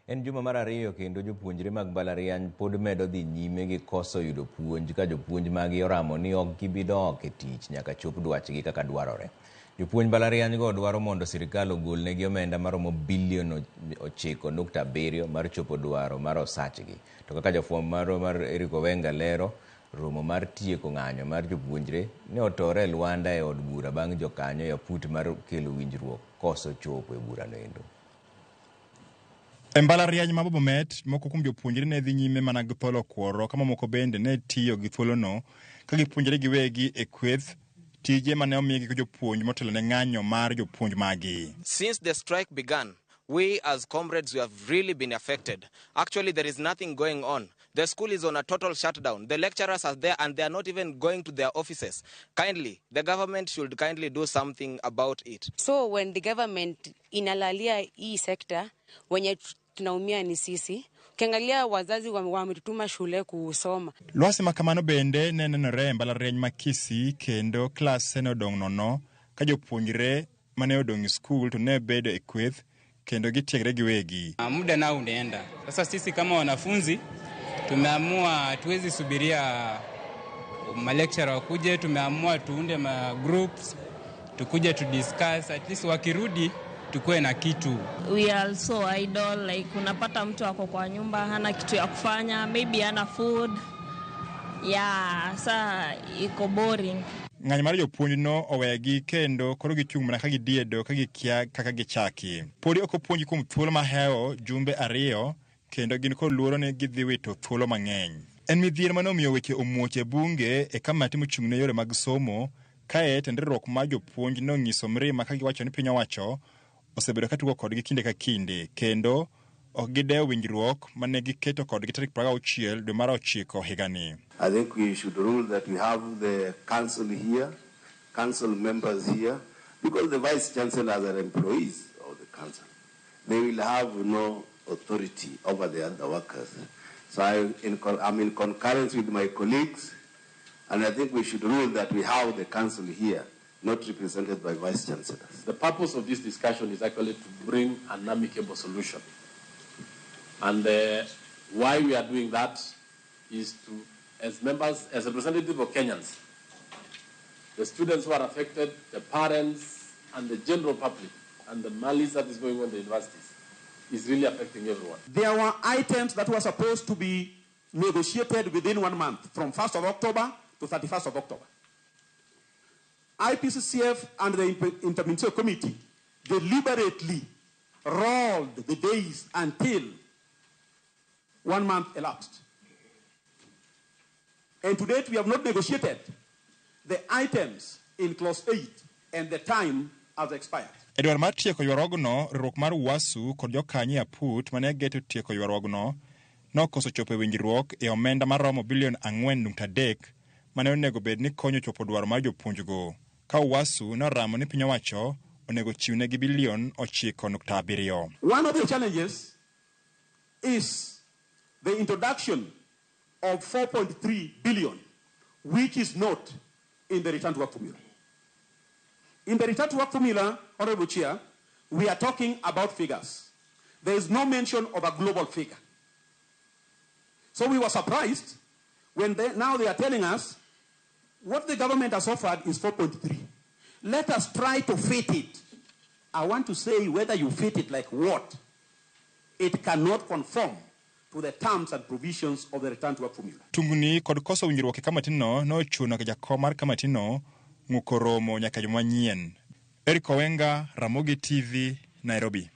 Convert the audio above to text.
En juma mar ariyo kendo jopuonjre mag mbalariany pod medo dhi nyime gi koso yudo puonj ka jopuonj maggi oramo ni ok gibi dok e tich nyaka chop dwachgi kaka dwarore. Jopuonj mbalariany go dwaro mondo sirkal ogolnegi omenda maromo bilion 9.7 mar chopo dwaro mar osachgi. To kaka jafwambo marwa mar Eric Owenga lero, romo mar tieko ng'anyo mar jopuonjre ne otore e lwanda e od bura bang' jokanyo e aput mar kelo winjruok koso chopo e burano endo. E mbalariany ma Bomet, moko kuom jopuonjre ne dhi nyime mana gi tholo kuoro ka mamoko bende ne tiyo gi thuolono ka gipuonjore giwegi e kweth tije mane omigi gi jopuonj motelo ne ng'anyo mar jopuonj magi. Since the strike began, we as comrades, we have really been affected. Actually, there is nothing going on. The school is on a total shutdown. The lecturers are there and they are not even going to their offices. Kindly, the government should kindly do something about it. So when the government inalalia hii sekta, wenye tunaumia ni sisi. Ukiangalia wazazi wametutuma shule kusoma. Lwasi ma kamano bende ne nenore e mbalariany ma Kisii kendo klase ne odong' nono ka jopuonjre mane odong' e skul to ne bedo e kweth kendo gitiegre giwegi. Muda nao unaenda. Sasa sisi kama wanafunzi tumeamua hatuwezi subiria malecturer wakuje, tumeamua tuunde ma groups tukuje tu discuss, at least wakirudi tukuwe na kitu. We are so idle, like unapata mtu ako kwa nyumba hana kitu ya kufanya, maybe hana food. Yeah, saa iko boring. Ng'anyo mar jopuonj no owegi kendo koro gichung' mana ka gidiedo ka gikia kaka gichaki. Podi ok opuonji kuom thuolo mahewo jumbe ariyo kendo gin kod luoro ni gidhi wito thuolo mang'eny. En midhiero mane omiyo weche omuoch e bunge e kamati mochung' ne yore mag somo kae tend riwruok mar jopuonj nonyiso mirima ka giwacho ni piny owacho osebedo ka tugo kodgi kinde ka kinde kendo ok gidewo winjruok mane giketo kodgi tarik 26 dwe mar ochiko higani. I think we should rule that we have the council here, council members here, because the vice chancellors are employees of the council. They will have no authority over the other workers. So I'm in concurrence with my colleagues, and I think we should rule that we have the council here, not represented by vice chancellors. The purpose of this discussion is actually to bring an amicable solution. And why we are doing that is to, as members, as representative of Kenyans, the students who are affected, the parents, and the general public, and the malice that is going on in the universities is really affecting everyone. There were items that were supposed to be negotiated within 1 month, from 1st of October to 31st of October. IPCCF and the Interministerial Committee deliberately rolled the days until 1 month elapsed. And to date, we have not negotiated the items in Clause 8, and the time has expired. E dwaro mar tieko ywaruogno, riwruok mar UASU kod jokanyo e aput mane geto tieko ywaruogno nokoso chopo e winjruok e omenda maromo bilion 4.3 mane onego bed ni konyo chopo dwaro mar jopuonjgo, ka UASU noramo ni piny owacho onego chiwnegi bilion 9.7. One of the challenges is the introduction of 4.3 billion, which is not in the return to work formula. In the return to work formula, Honorable Chair, we are talking about figures. There is no mention of a global figure. So we were surprised when now they are telling us what the government has offered is 4.3. Let us try to fit it. I want to say whether you fit it like what, it cannot conform to the terms and provisions of the return to work formula. Tungni kod koso winjruok e kamatino nochuno jakom mar kamatino ng'uko romo nyaka juma manyien. Eric Owenga, Ramogi TV, Nairobi.